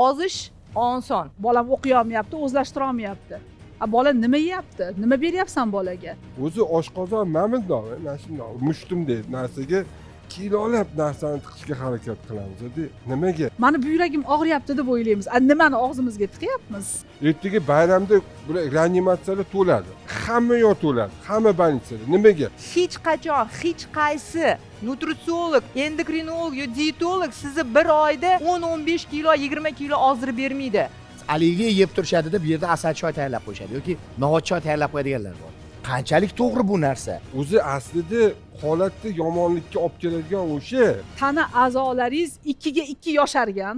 Ozish oson. Bolam o'qiy olmayapti, o'zlashtira olmayapti. A bola nima yeyapti? Nima beryapsan bolaga? O'zi oshqozon mana bundoq, mana shundoq mushtum deydi narsaga kilolab narsani tiqishga harakat qilamiz. Nimaga? Mani buyragim og'riyapti deb o'ylaymiz. A nimani og'zimizga tiqyapmiz? Ertaga bayramda bular reanimatsiyalar to'ladi. Hamma yoq to'ladi, hamma больницада. Nimaga? Hech qachon hech qaysi nutritsiolog, endokrinolog yo dietolog sizni bir oyda 10-15 kilo, 20 kilo ozdirib bermaydi. Aligi yeb turishadi deb yerda asal choy tayyorlab qo'yishadi yoki novot choy tayyorlab qo'yadiganlar bor. Qanchalik to'g'ri bu narsa? O'zi aslida holatni yomonlikka olib keladigan o'sha. Tana a'zolaringiz 2ga 2 yoshargan.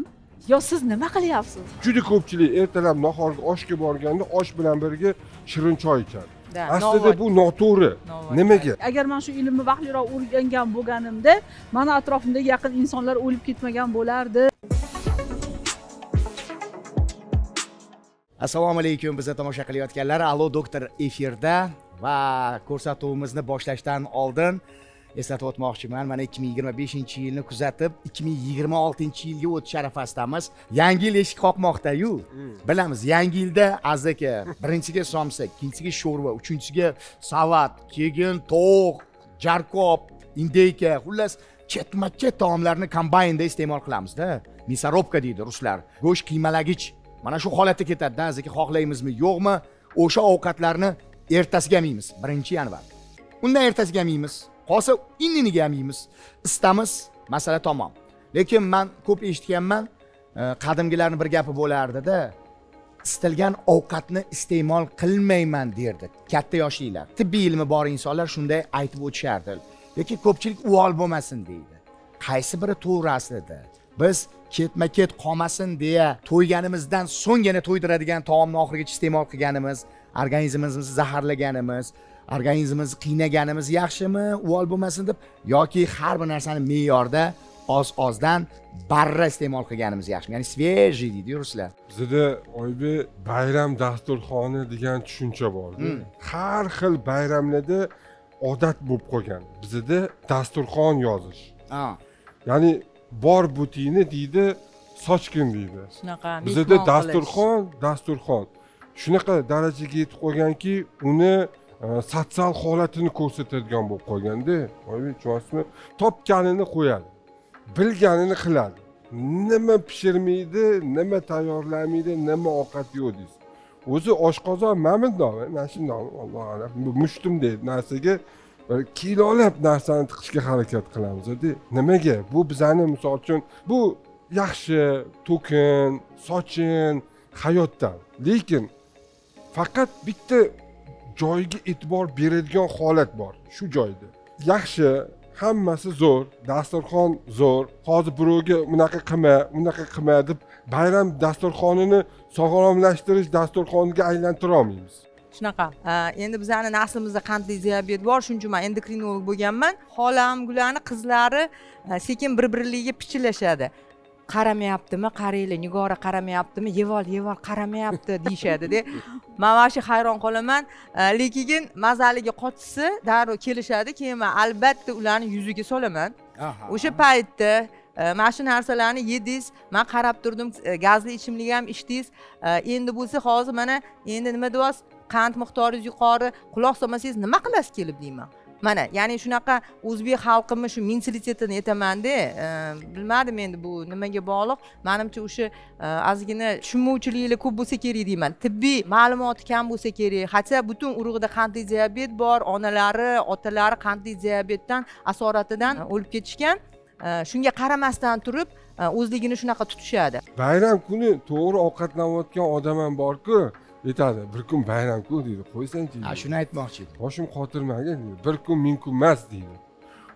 Yo siz nima qilyapsiz? Juda ko'pchilik ertalab nahorga oshga borganda osh bilan birga shirin choy ichadi. Aslida bu noto'g'ri. Nimaga? Agar men shu ilmni vaqtliroq o'rgangan bo'lganimda, meni atrofimdagi yaqin insonlar o'lib ketmagan bo'lardi. Assalomu alaykum bizni tomosha qilayotganlar. Allo doktor efirda va ko'rsatuvimizni boshlashdan oldin eslatib o'tmoqchiman. Mana 2025-yilni kuzatib, 2026-yilga o'tish arafasidamiz. Yangi yil eshik qoqmoqda-yu. Bilamiz, yangi yilda aziz aka, birinchiga somsa, ikkinchisiga sho'rva, uchinchisiga salat, keyin tovuq, jarkob, indeyka, xullas chetma-chet taomlarni kombaynda iste'mol qilamiz-da. Мясорубка deydi ruslar. Go'sht qiymalagich. Mana shu holatda ketadi-da, aziz aka, xohlaymizmi, yo'qmi, o'sha ovqatlarni ertasiga yeymiz, 1-yanvar. Undan ertasiga yeymiz. Qolsa indiniga ham yeymiz. Istamiz, masala tamom. Lekin men ko'p eshitganman, qadimgilarning bir gapi bo'lardi-da, istalgan ovqatni iste'mol qilmayman derdi katta yoshlilar. Tibbiy ilmi bor insonlar shunday aytib o'tishardi. Lekin ko'pchilik uvol bo'lmasin deydi. Qaysi biri to'g'ri aslida? Biz ketma-ket qolmasin deya to'yganimizdan so'ng yana to'ydiradigan taomni oxirigacha iste'mol qilganimiz, organizmimizni zaharlaganimiz, organizmimizni qiynaganimiz yaxshimi, uvol bo'lmasin deb, yoki har bir narsani me'yorda oz-ozdan barra iste'mol qilganimiz yaxshimi? Ya'ni svejiy deydi ruslar. Bizda Oybek bayram dasturxoni degan tushuncha bor-da. Har xil bayramlarda odat bo'lib qolgan. Bizda dasturxon yozish. Ya'ni bor butingni deydi, sochgin deydi. Shunaqa. Bizda dasturxon shunaqa darajaga yetib qolganki, uni sotsial holatini ko'rsatadigan bo'lib qolganda, Oybek tushunasizmi? Topganini qo'yadi, bilganini qiladi. Nima pishirmaydi, nima tayyorlamaydi, nima ovqat yo'q deysiz. O'zi oshqozon mana bundoq, mana shundoq, Allohu a'lam, mushtum deydi narsaga kilolab narsani tiqishga harakat qilamiz. Nimaga? Bu bizani misol uchun bu yaxshi to'kin, sochin hayotdan. Lekin faqat bitta joyga e'tibor beradigan holat bor, shu joyda. Yaxshi, hammasi zo'r, dasturxon zo'r. Hozir birovga bunaqa qilma, bunaqa qilma deb bayram dasturxonini sog'lomlashtirish dasturxoniga aylantira olmaymiz. Shunaqa. Endi bizani naslimizda qandli diabet bor, shuning uchun men endokrinolog bo'lganman. Xolam Gulani qizlari sekin bir-birligiga pichillashadi. Qaramayaptimi, qaranglar, Nigora qaramayaptimi, yevol, yevol qaramayapti deyishadi-da. Men vashi hayron qolaman, lekin mazaligi qochsa darrov kelishadi, keyin men albatta ularni yuziga solaman. O'sha paytda mana shu narsalarni yedingiz, men qarab turdim, gazli ichimlik ham ichdingiz. Endi bo'lsa hozir mana endi nima deyapsiz? Qand miqdoringiz yuqori, quloq solmasangiz nima qilasiz kelib deyman. Mana, ya'ni shunaqa o'zbek xalqimiz shu mentalitetini aytaman-da, bilmadim endi bu nimaga bog'liq. Menimcha o'sha ozgina tushunmovchiliklar ko'p bo'lsa kerak deyman. Tibbiy ma'lumoti kam bo'lsa kerak. Hatto butun urug'ida qandli diabet bor, onalari, otalari qandli diabetdan asoratidan o'lib ketishgan. Shunga qaramasdan turib o'zligini shunaqa tutishadi. Bayram kuni to'g'ri ovqatlanayotgan odam ham bor-ku. Aytadi, bir kun bayram ku deydi, qo'ysanchi. Ha, shuni aytmoqchi edim. Boshim qotirmagin deydi, bir kun ming kun emas deydi.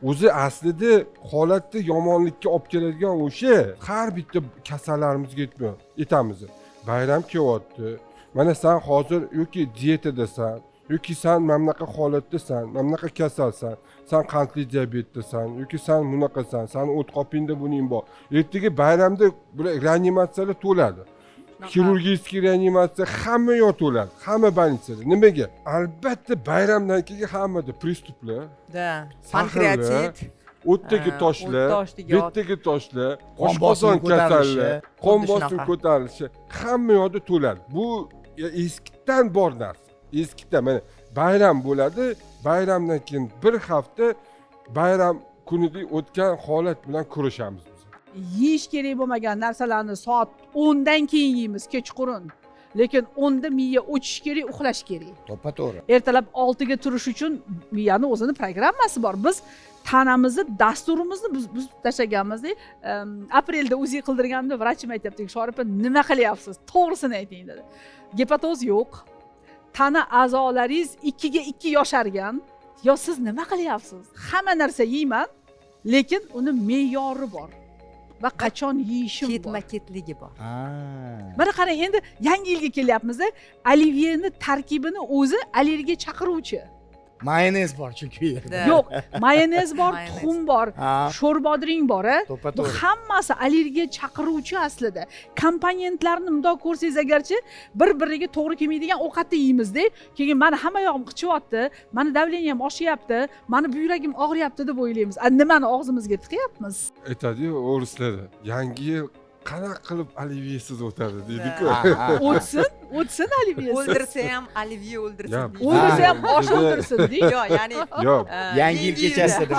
O'zi aslida holatni yomonlikka olib keladigan o'sha. Har bitta kasallarimizga aytamiz. Bayram kelyapti. Mana sen hozir yoki dietadasan, yoki sen mana bunaqa holatdasan, mana bunaqa kasalsan, sen qandli diabetdasan, yoki sen bunaqasan, sen o't qopingda buning bor. Ertaga bayramda bular reanimatsiyalar to'ladi. Xirurgический reanimatsiya hamma yoq to'ladi, hamma больницада. Nimaga? Albatta bayramdan keyin hammada pриступlar, Da, pankreatit, O'tdagi toshlar, betdagi toshlar, oshqozon kasalli, qon bosimi ko'tarilishi hamma yoqda to'ladi. Bu eskidan bor narsa. Eskidan mana bayram bo'ladi, bayramdan keyin bir hafta bayram kunidek o'tgan holat bilan kurashamiz biz. Yeyish kerak bo'lmagan narsalarni soat 10 dan keyin yeymiz kechqurun. Lekin 10 da miya o'chish kerak, uxlash kerak. To'ppa-to'g'ri. Ertalab 6 ga turish uchun miyani o'zini programmasi bor. Biz tanamizni, dasturimizni biz tashlaganmiz-da. Aprelda UZI qildirganimda vrachim aytyapti, "Shora opa, nima qilyapsiz? To'g'risini ayting" dedi. Gepatoz yo'q. Tana a'zolaringiz 2 ga 2 yoshargan. Yo siz nima qilyapsiz? Hamma narsa yeyman, lekin uni me'yori bor. Va qachon yeyishim bor. Ketma-ketligi bor. Mana qarang, endi yangi yilga kelyapmiz-da, olivyeni tarkibini o'zi allergiya chaqiruvchi. Mayonez bor chunki u yerda. Yo'q, mayonez bor, tuxum bor, sho'rbodring bor, a? Bu hammasi allergiya chaqiruvchi aslida. Komponentlarni mundoq ko'rsangiz agarchi bir-biriga to'g'ri kelmaydigan ovqatni yeymiz-da, keyin mani hamma yog'im qichyapti, mani davleniyam oshyapti, mani buyragim og'riyapti deb o'ylaymiz. A nimani og'zimizga tiqyapmiz? Aytadi-yu o'rislar, yangi yil qanaqa qilib olivyesiz o'tadi deydi-ku. O'tsin, o'tsin olivyesiz. O'ldirsa ham olivye o'ldirsin. O'ldirsa ham osh o'ldirsin deydi. Yo'q, ya'ni yo'q, yangi yil kechasida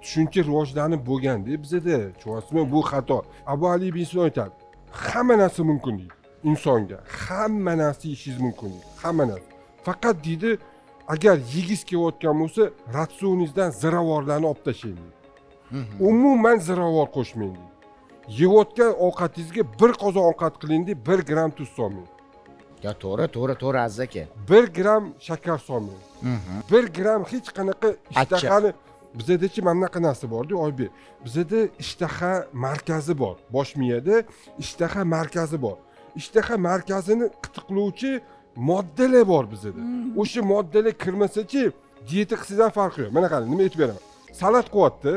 tushuncha rivojlanib bo'lganda bizada, tushunyapsizmi, bu xato. Abu Ali ibn Sino aytadi, hamma narsa mumkin deydi insonga. Hamma narsa yeyishingiz mumkin deydi. Hamma narsa. Faqat deydi, agar yegiz kelayotgan bo'lsa, ratsioningizdan ziravorlarni olib tashlang deydi. Umuman ziravor qo'shmang deydi. Yeyotgan ovqatingizga bir qozon ovqat qiling deb 1 gram tuz solmang. Ya to'g'ri, to'g'ri, to'g'ri Aziz aka. 1 gram shakar solmang. 1 gram hech qanaqa ishtahani bizadachi mana bunaqa narsa bor-da, Oybek. Bizada ishtaha markazi bor. Bosh miyada ishtaha markazi bor. Ishtaha markazini qitiqlovchi moddalar bor bizada. O'sha moddalar kirmasa-chi, dieta qilsangiz ham farqi yo'q. Mana qarang, nima aytib beraman. Salat qilyapti.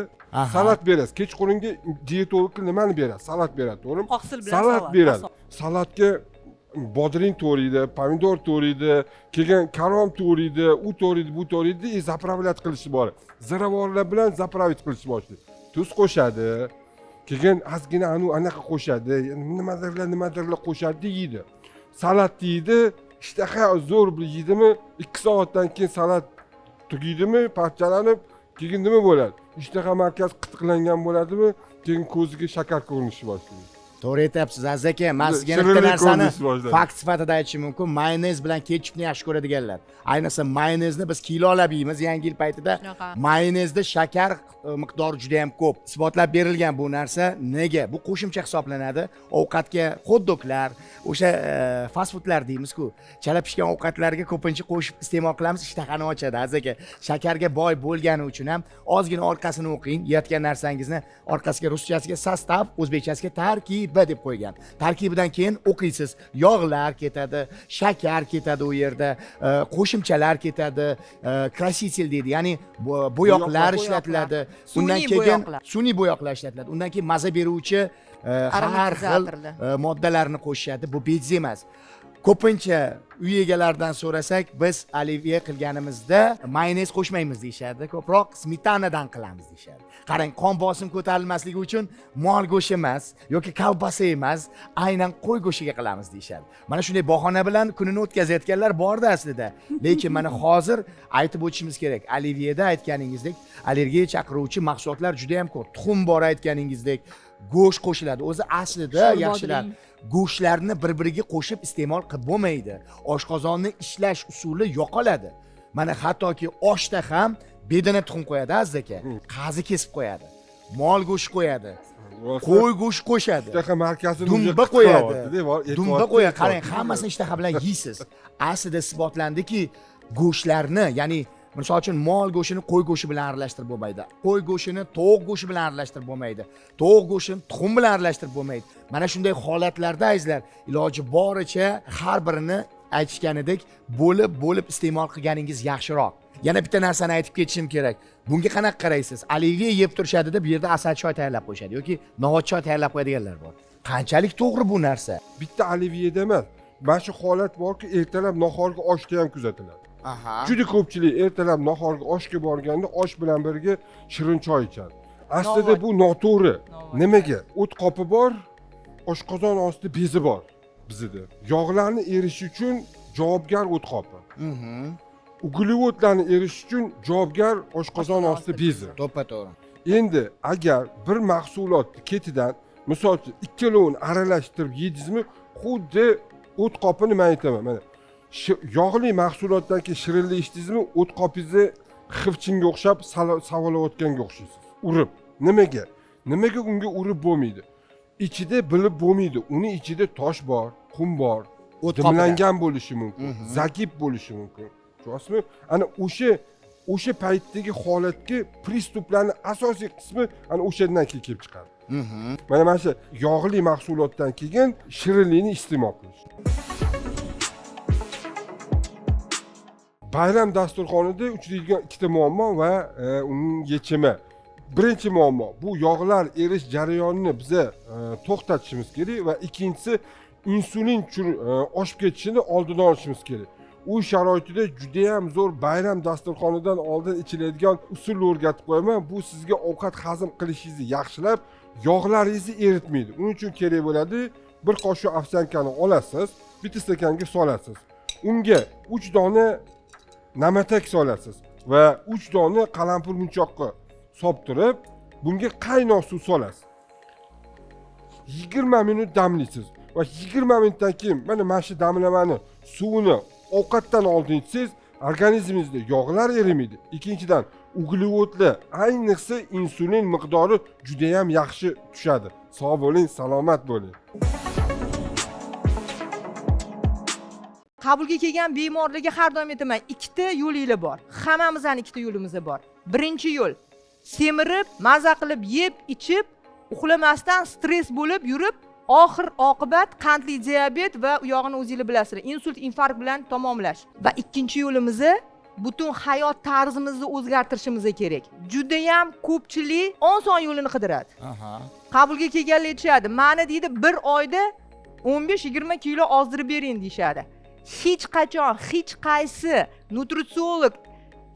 Salat berasiz. Kechqurungi diyetologga nimani berasiz? Salat beradi, to'g'rimi? Oqsil bilan salat beradi. Salatga bodring to'riydi, pomidor to'riydi, keyin karom to'riydi, u to'riydi, bu to'riydi, и заправлять qilishi bor. Ziravorlar bilan заправить qilishni boshlaydi. Tuz qo'shadi, keyin ozgina anaqa qo'shadi, nimadirlar qo'shadi, yeydi. Salat yeydi, ishtaha zo'r bir yeydimi, 2 soatdan keyin salat tugaydimi, parchalanib, keyin nima bo'ladi? Ishtaha markaz qitiqlangan bo'ladimi? Keyin ko'ziga shakar ko'rinishi boshlaydi. To'g'ri aytyapsiz Aziz aka. Men sizga yana bitta narsani fakt sifatida aytishim mumkin. Mayonez bilan ketchupni yaxshi ko'radiganlar. Ayniqsa mayonezni biz kilolab yeymiz yangi yil paytida. Mayonezda shakar miqdori juda ham ko'p. Isbotlab berilgan bu narsa. Nega? Bu qo'shimcha hisoblanadi. Ovqatga xot-doglar, o'sha fast foodlar deymiz-ku. Chala pishgan ovqatlarga ko'pincha qo'shib iste'mol qilamiz, ishtahani ochadi Aziz aka. Shakarga boy bo'lgani uchun ham ozgina orqasini o'qing. Yeyotgan narsangizni orqasiga ruschasiga sostav, o'zbekchasiga tarkib deb qo'ygan. Tarkibidan keyin o'qiysiz. Yog'lar ketadi, shakar ketadi u yerda, qo'shimchalar ketadi, krasitel deydi, ya'ni bo'yoqlar ishlatiladi. Undan keyin sun'iy bo'yoqlar ishlatiladi. Undan keyin maza beruvchi har xil moddalarni qo'shishadi. Bu bejiz emas. Ko'pincha uy egalaridan so'rasak, biz olivye qilganimizda mayonez qo'shmaymiz deyishadi, ko'proq smetanadan qilamiz deyishadi. Qarang, qon bosim ko'tarilmasligi uchun mol go'shti emas yoki kolbasa emas, aynan qo'y go'shtiga qilamiz deyishadi. Mana shunday bahona bilan kunini o'tkazayotganlar bordi aslida. Lekin mana hozir aytib o'tishimiz kerak, olivyeda aytganingizdek allergiya chaqiruvchi mahsulotlar juda ham ko'p. Tuxum bor aytganingizdek, go'sht qo'shiladi. O'zi aslida yaxshilar go'shtlarni bir-biriga qo'shib iste'mol qilib bo'lmaydi. Oshqozonni ishlash usuli yo'qoladi. Mana hattoki oshda ham bedana tuxum qo'yadi Aziz aka. Qazi kesib qo'yadi. Mol go'shti qo'yadi. Qo'y go'shti qo'shadi. Ishtaha markazini dumba qo'yadi. Dumba qo'yadi. Qarang, hammasini ishtaha bilan yeysiz. Aslida isbotlandiki, go'shtlarni, ya'ni misol uchun mol go'shtini qo'y go'shti bilan aralashtirib bo'lmaydi. Qo'y go'shtini tovuq go'shti bilan aralashtirib bo'lmaydi. Tovuq go'shtini tuxum bilan aralashtirib bo'lmaydi. Mana shunday holatlarda azizlar, iloji boricha har birini aytishganidek bo'lib-bo'lib iste'mol qilganingiz yaxshiroq. Yana bitta narsani aytib ketishim kerak. Bunga qanaqa qaraysiz? Olivye yeb turishadi deb bu yerda asal choy tayyorlab qo'yishadi yoki novot choy tayyorlab qo'yadiganlar bor. Qanchalik to'g'ri bu narsa? Bitta olivyeda emas. Mana shu holat borki, ertalab nahorga oshda ham kuzatiladi. Juda ko'pchilik ertalab nahorga oshga borganda osh bilan birga shirin choy ichadi. Aslida bu noto'g'ri. Nimaga? O't qopi bor, oshqozon osti bezi bor bizda. Yog'larni erishi uchun javobgar o't qopi. Uglevodlarni erishish uchun javobgar oshqozon osti bezi. To'ppa-to'g'ri. Endi agar bir mahsulotni ketidan, misol uchun, ikkalovini aralashtirib yedingizmi, xuddi o't qopini men aytaman, mana yog'li mahsulotdan keyin shirinlik ichdingizmi, o't qopingizni xivchinga o'xshab savolayotganga o'xshaysiz. Urib. Nimaga? Nimaga unga urib bo'lmaydi? Ichida bilib bo'lmaydi. Uni ichida tosh bor, qum bor, dimlangan bo'lishi mumkin, zakib bo'lishi mumkin. Tushunasizmi? Ana o'sha paytdagi holatga pриступlarni asosiy qismi ana o'shandan keyin kelib chiqadi. Mana shu yog'li mahsulotdan keyin shirinlikni iste'mol qilish. Bayram dasturxonida uchraydigan ikkita muammo va uning yechimi. Birinchi muammo bu yog'lar erish jarayonini biza to'xtatishimiz kerak va ikkinchisi insulin oshib ketishini oldini olishimiz kerak. Uy sharoitida juda ham zo'r bayram dasturxonidan oldin ichiladigan usulni o'rgatib qo'yaman. Bu sizga ovqat hazm qilishingizni yaxshilab, yog'laringizni eritmaydi. Uning uchun kerak bo'ladi bir qoshiq ovsyankani olasiz, bitta stakanga solasiz. Unga 3 dona namatak solasiz va 3 dona qalampir munchoqqa solib turib, bunga qaynoq suv solasiz. 20 minut damlaysiz va 20 minutdan keyin mana shu damlamani suvini ovqatdan oldin ichsangiz, organizmingizda yog'lar erimaydi. Ikkinchidan, uglevodlar, ayniqsa insulin miqdori juda ham yaxshi tushadi. Sog' bo'ling, salomat bo'ling. Qabulga kelgan bemorlarga har doim aytaman, ikkita yo'linglar bor. Hammamizning ikkita yo'limiz bor. Birinchi yo'l, semirib, maza qilib yeb, ichib, uxlamasdan stress bo'lib yurib, oxir oqibat qandli diabet va u yog'ini o'zingizlar bilasizlar, insult, infarkt bilan tamomlash. Va ikkinchi yo'limiz butun hayot tarzimizni o'zgartirishimiz kerak. Juda ham ko'pchilik oson yo'lini qidiradi. Qabulga kelganlar aytishadi, mani deydi, bir oyda 15-20 kilo ozdirib bering deyishadi. Hech qachon hech qaysi nutritsiolog,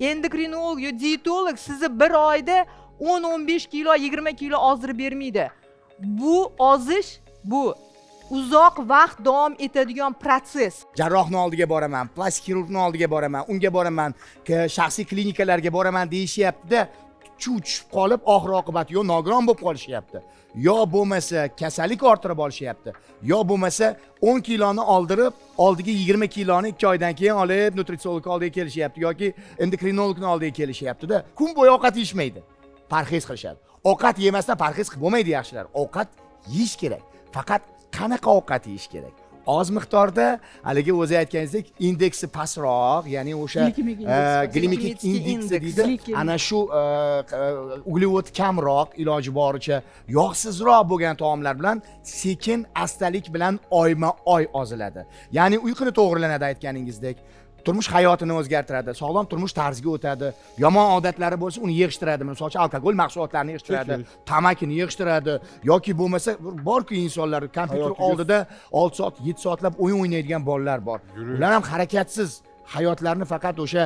endokrinolog yo dietolog sizni bir oyda 10-15 kilo, 20 kilo ozdirib bermaydi. Bu ozish, bu uzoq vaqt davom etadigan protsess. Jarrohni oldiga boraman, plastik xirurgni oldiga boraman, unga boraman, shaxsiy klinikalarga boraman deyishyapti-da, chuv tushib qolib, oxir oqibat yo nogiron bo'lib qolishyapti, yo bo'lmasa kasallik orttirib olishyapti, yo bo'lmasa 10 kiloni oldirib, oldiga 20 kiloni 2 oydan keyin olib nutritsiolog oldiga kelishyapti yoki endokrinologni oldiga kelishyapti-da. Kun bo'yi ovqat yeyishmaydi, parhez qilishadi. Ovqat yemasdan parhez qilib bo'lmaydi yaxshilar. Ovqat yeyish kerak. Faqat qanaqa ovqat yeyish kerak? Oz miqdorda, haligi o'zi aytganingizdek, indeksi pastroq, ya'ni o'sha glikemik indeksi deydi. Ana shu uglevod kamroq, iloji boricha yog'sizroq bo'lgan taomlar bilan sekin astalik bilan oyma-oy oziladi. Ya'ni uyquni to'g'rilanadi aytganingizdek. Turmush hayotini o'zgartiradi, sog'lom turmush tarziga o'tadi, yomon odatlari bo'lsa uni yig'ishtiradi, misol uchun alkogol mahsulotlarini yig'ishtiradi, tamakini yig'ishtiradi yoki bo'lmasa borku insonlar kompyuter oldida 6 soat, 7 soatlab o'yin o'ynaydigan bolalar bor. Ular ham harakatsiz hayotlarini faqat o'sha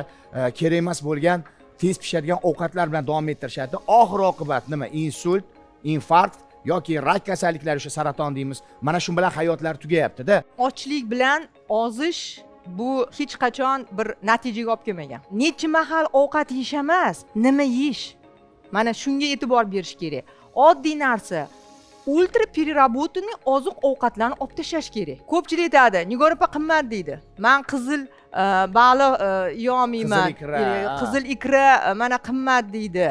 kerak emas bo'lgan tez pishadigan ovqatlar bilan davom ettirishadi. Oxir oqibat nima? Insult, infarkt yoki rak kasalliklari, o'sha saraton deymiz. Mana shu bilan hayotlar tugayapti-da. Ochlik bilan ozish bu hech qachon bir natijaga olib kelmagan. Necha mahal ovqat yeyish emas, nima yeyish. Mana shunga e'tibor berish kerak. Oddiy narsa, ultra переработанный oziq ovqatlarni olib tashlash kerak. Ko'pchilik aytadi, Nigor opa qimmat deydi. Men qizil baliq yeyolmayman. Qizil ikra mana qimmat deydi.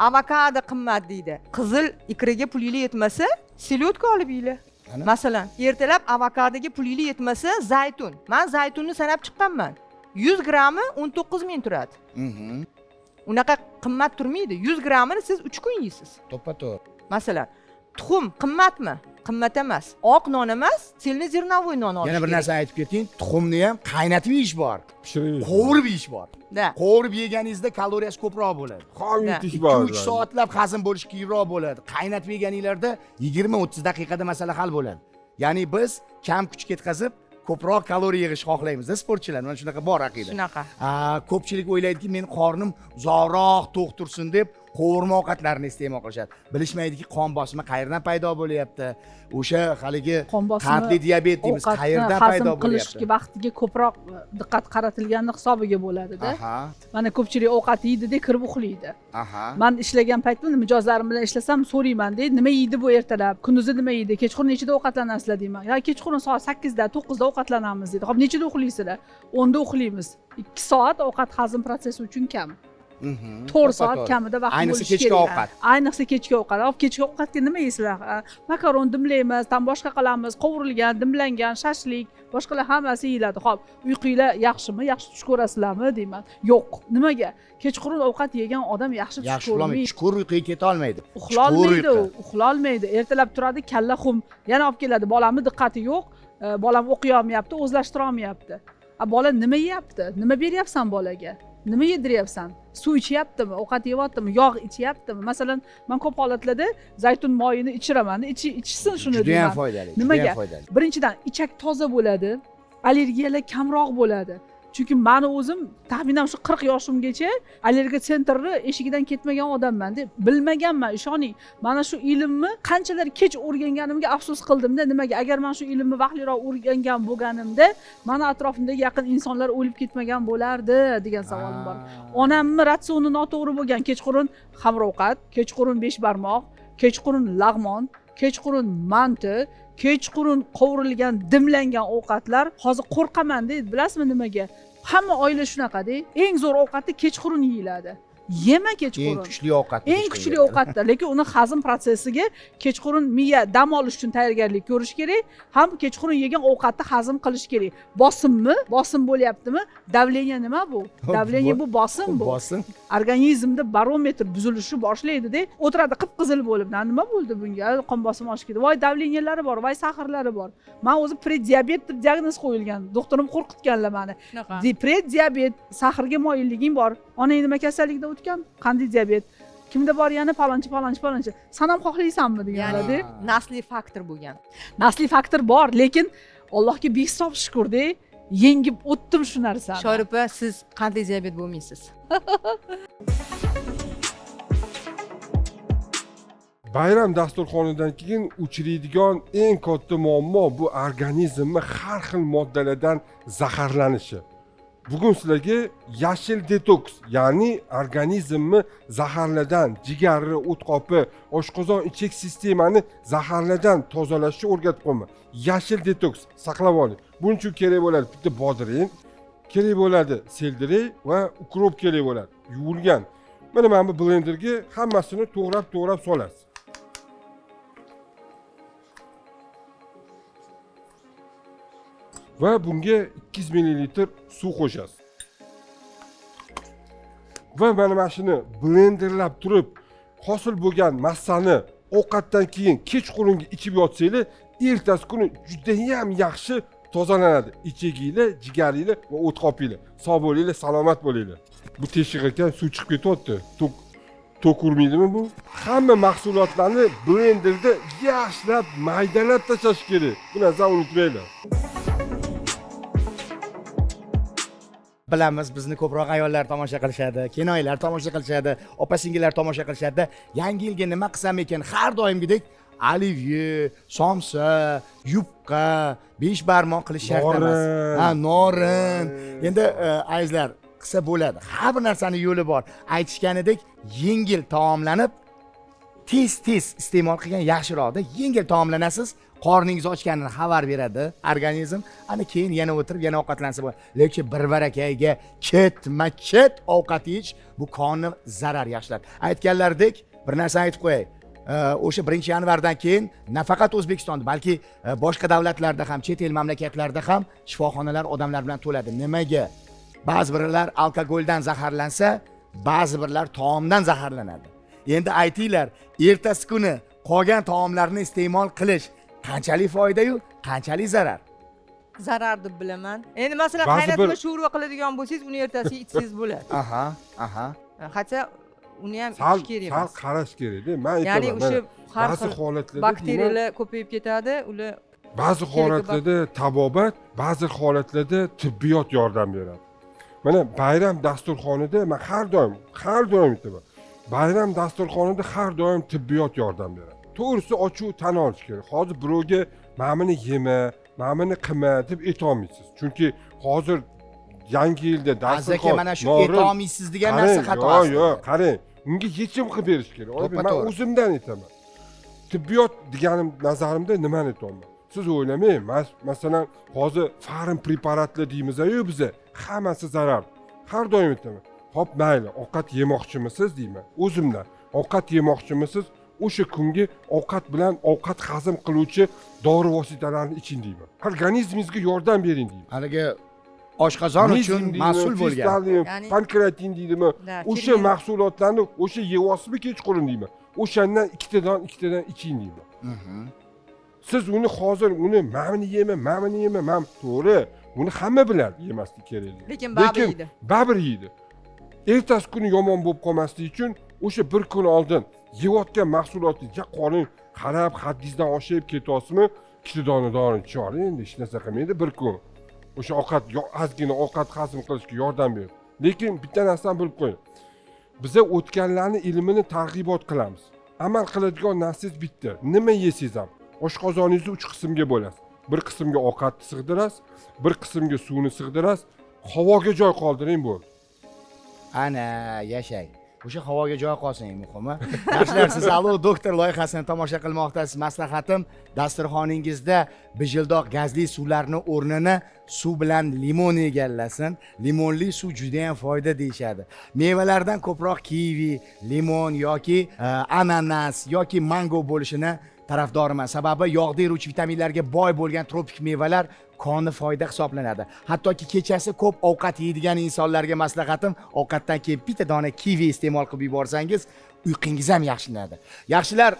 Avokado qimmat deydi. Qizil ikraga pulingiz yetmasa, selyodka olib yeylar. Masalan, ertalab avokadoga pulingiz yetmasa, zaytun. Men zaytunni sanab chiqqanman. 100 grammi 19 ming turadi. Unaqa qimmat turmaydi. 100 grammini siz 3 kun yeysiz. To'ppa-to'g'ri. Masalan, tuxum qimmatmi? Qimmat emas. Oq non emas, цельнозерновой non olish. Yana bir narsani aytib keting, tuxumni ham qaynatib yeyish bor, pishirib, qovurib yeyish bor. Qovurib yeganingizda kaloriyasi ko'proq bo'ladi. Xom yutish bor. 2-3 soatlab hazm bo'lishi qiyinroq bo'ladi. Qaynatib yeganinglarda 20-30 daqiqada masala hal bo'ladi. Ya'ni biz kam kuch ketkazib ko'proq kaloriya yig'ishni xohlaymiz-da sportchilar. Mana shunaqa bor aqida. Shunaqa. Ko'pchilik o'ylaydiki, men qornim uzoqroq to'q tursin deb Qovurma ovqatlarni iste'mol qilishadi. Bilishmaydiki, qon bosimi qayerdan paydo bo'lyapti. O'sha haligi Qon bosimi, qandli diabet deymiz, ovqatni qayerdan hazm paydo qilishga bo'lyapti? Vaqtiga ko'proq diqqat qaratilgani hisobiga bo'ladida. Mana ko'pchilik ovqat yeydi-da, kirib uxlaydi. Man ishlagan paytimda mijozlarim bilan ishlasam so'rayman-da, nima yeydi bu ertalab, kunduzi nima yeydi, kechqurun nechida ovqatlanasizlar deyman. Ya kechqurun soat 8da, 9da ovqatlanamiz deydi. Xo'p, nechida uxlaysizlar? 10da uxlaymiz. 2 soat ovqat hazm protsessi uchun kam. 4 soat kamida vaqt Ayniqsa bo'lishi kechki kerak. ovqat. Ayniqsa kechki ovqat. Hop, kechki ovqatga nima yeysizlar? Makaron dimlaymiz, tam boshqa qilamiz, qovurilgan, dimlangan, shashlik, boshqalar hammasi yeyiladi. Xo'p, uyqunglar yaxshimi? Yaxshi tush ko'rasizlarmi deyman. Yo'q. Nimaga? Kechqurun ovqat yegan odam yaxshi tush Yaxshi uxlamaydi, ko'rmaydi. chuqur uyquga keta olmaydi. Uxlolmaydi, u, uxlolmaydi. Ertalab turadi, kalla xum. Yana olib keladi, bolamni diqqati yo'q, bolam o'qiy olmayapti, o'zlashtira olmayapti. A bola nima yeyapti? Nima beryapsan bolaga? Nima yediryapsan? Suv ichyaptimi? Ovqat yeyaptimi? Yog' ichyaptimi? Masalan, men ko'p holatlarda zaytun moyini ichiraman, ichsin shuni Juda ham deyman. foydali. Nimaga? Juda ham foydali. Birinchidan, ichak toza bo'ladi, allergiyalar kamroq bo'ladi. Chunki meni o'zim taxminan shu 40 yoshimgacha allergiya sentri eshigidan ketmagan odamman deb bilmaganman, ishoning. Mana shu ilmni qanchalar kech o'rganganimga afsus qildimda. Nimaga? Agar men shu ilmni vaqtliroq o'rgangan bo'lganimda, meni atrofimdagi yaqin insonlar o'lib ketmagan bo'lardi degan savolim bor. Onamni ratsioni noto'g'ri bo'lgan, kechqurun xamir ovqat, kechqurun 5 barmoq, kechqurun lag'mon, kechqurun manti, kechqurun qovurilgan, dimlangan ovqatlar. Hozir qo'rqaman deydi, bilasizmi nimaga? Hamma oila shunaqa-da. Eng zo'r ovqatni kechqurun yeyiladi. Yema kechqurun. Eng kuchli ovqat. Eng kuchli ovqatda, lekin uni hazm protsessiga kechqurun miya dam olish uchun tayyorgarlik ko'rish kerak, ham kechqurun yegan ovqatni hazm qilish kerak. Bosimmi? Bosim bo'lyaptimi? Davleniya nima bu? Davleniya bu bosim bu. Bosim. Organizmda barometr buzilishi boshlaydi-da. O'tiradi qip-qizil bo'lib. Nima bo'ldi bunga? Qon bosimi oshib ketdi. Voy davleniyalari bor, voy saxarlari bor. Men o'zi prediabet deb diagnoz qo'yilgan. Doktorim qo'rqitganlar meni. Prediabet, saxarga moyilliging bor. Onang nima kasallikda o'tgan? Qandli diabet. Kimda bor yana palonchi, palonchi, palonchi. San ham xohlaysanmi deganlar-da. Ya'ni nasliy faktor bo'lgan. Nasliy faktor bor, lekin Allohga behisob shukur-da, yengib o'tdim shu narsani. Shoira opa, siz qandli diabet bo'lmaysiz. Bayram dasturxonidan keyin uchraydigan eng katta muammo bu organizmni har xil moddalardan zaharlanishi. Bugun sizlarga yashil detoks, ya'ni organizmni zaharlardan, jigarni, o'tqopi, oshqozon ichak sistemani zaharlardan tozalashni o'rgatib qo'yman. Yashil detoks saqlab oling. Buning uchun kerak bo'ladi bitta bodring, kerak bo'ladi selderey va ukrop kerak bo'ladi. Yuvilgan. Mana bu blenderga hammasini to'g'rab-to'g'rab solasiz. Va bunga 200 millilitr suv qo'shasiz. Va mana shuni blenderlab turib hosil bo'lgan massani ovqatdan keyin kechqurungi ichib yotsanglar, ertasi kuni juda ham yaxshi tozalanadi. Ichaginglar, jigaringlar va o'tqopinglar. Sog' bo'linglar, salomat bo'linglar. Bu teshik ekan, suv chiqib ketyapti. Tok urmaydimi bu? Hamma mahsulotlarni blenderda yaxshilab maydalab tashlash kerak. Bu narsani unutmanglar. Bilamiz, bizni ko'proq ayollar tomosha qilishadi, kinoylar tomosha qilishadi, opa-singillar tomosha qilishadi. Yangi yilga nima qilsam ekan? Har doimgidek olivye, somsa, yupqa, 5 barmoq qilish shart emas. Ha, norin. Endi azizlar, qilsa bo'ladi. Har bir narsani yo'li bor. Aytishganidek, yengil taomlanib, tez-tez iste'mol qilgan yaxshiroqda. Yengil taomlanasiz, qorningiz ochganini xabar beradi organizm. Ana keyin yana o'tirib, yana ovqatlansa bo'ladi. Lekin bir barakayga ketma-ket ovqat yeyish bu qonni zarar yaxshiladi. Aytganlaridek, bir narsani aytib qo'yay. O'sha 1-yanvardan keyin nafaqat O'zbekistonda, balki boshqa davlatlarda ham, chet el mamlakatlarida ham shifoxonalar odamlar bilan to'ladi. Nimaga? Ba'zi birlar alkogoldan zaharlansa, ba'zi birlar taomdan zaharlanadi. Endi aytinglar, ertasi kuni qolgan taomlarni iste'mol qilish qanchalik foyda-yu, qanchalik zarar? Zarar deb bilaman. Endi masalan, qaynatma sho'rva qiladigan bo'lsangiz, uni ertasiga ichsangiz bo'ladi. Aha, aha. Hatto uni ham ichish kerak emas. Sal qarash kerak-da. Men Ya'ni aytaman, o'sha har ba'zi xil holatlarda bakteriyalar ko'payib ketadi, ular ba'zi holatlarda tabobat, ba'zi holatlarda tibbiyot yordam beradi. Mana bayram dasturxonida men har doim aytaman. Bayram dasturxonida har doim tibbiyot yordam beradi. To'g'risi ochiq tan olish kerak. Hozir birovga mana buni yema, mana buni qilma deb aytolmaysiz. Chunki hozir yangi yilda Aziz aka, dasturxon mana shu norin- aytolmaysiz degan narsa Qarang, xato yo'q, aslida. yo'q, qarang, unga yechim qilib berish kerak. To'ppa Man to'g'ri. o'zimdan aytaman. Tibbiyot deganim nazarimda nimani aytyapman? Siz o'ylamang, masalan, hozir farm preparatlar deymiz-ku biza, hammasi zarar. Har doim aytaman. Hop, mayli, ovqat yemoqchimisiz deyman. O'zimdan. Ovqat yemoqchimisiz? O'sha kungi ovqat bilan ovqat hazm qiluvchi dori vositalarini iching deyman. Organizmingizga yordam bering deyman. Haligi oshqozon uchun Mizin mas'ul deydimi, bo'lgan. fistal deydimi, Ya'ni- pankreatin deydimi, Da, o'sha ferment. mahsulotlarni o'sha yeyapsizmi kechqurun deyman. O'shandan ikkitadan ikkitadan iching deyman. Siz uni hozir uni mana buni yema, mana buni yema, mana to'g'ri, buni hamma biladi yemaslik kerakligini. Lekin baribir yeydi. Baribir yeydi. Ertasi kuni yomon bo'lib qolmasligi uchun o'sha bir kun oldin yeyotgan mahsulotni ja qorin qarab haddingizdan oshib ketyapsizmi, ikkita dona dori ichib oling, endi hech narsa qilmaydi bir kun. O'sha ovqat ozgina ovqat hazm qilishga yordam beradi. Lekin bitta narsani bilib qo'ying. Biza o'tganlarni ilmini targ'ibot qilamiz. Amal qiladigan narsangiz bitta. Nima yesangiz ham oshqozoningizni 3 qismga bo'lasiz. Bir qismga ovqatni sig'dirasiz, bir qismga suvni sig'dirasiz, havoga joy qoldiring bo'ldi. Ana, yashang. O'sha havoga joy qolsin eng muhimi. Yaxshilar, siz Alo doktor loyihasini tomosha qilmoqdasiz. Maslahatim, dasturxoningizda bijildoq gazli suvlarni o'rnini suv bilan limon egallasin. Limonli suv juda ham foyda deyishadi. Mevalardan ko'proq kivi, limon yoki ananas yoki mango bo'lishini tarafdoriman. Sababi yog'da eruvchi vitaminlarga boy bo'lgan tropik mevalar koni foyda hisoblanadi. Hattoki kechasi ko'p ovqat yeydigan insonlarga maslahatim, ovqatdan keyin bitta dona kivi iste'mol qilib yuborsangiz, uyqungiz ham yaxshilanadi. Yaxshilar,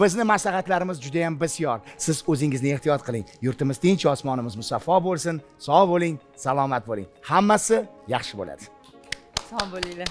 bizni maslahatlarimiz juda ham bisyor. Siz o'zingizni ehtiyot qiling. Yurtimiz tinch, osmonimiz musaffo bo'lsin. Sog' bo'ling, salomat bo'ling. Hammasi yaxshi bo'ladi. Sog' bo'linglar.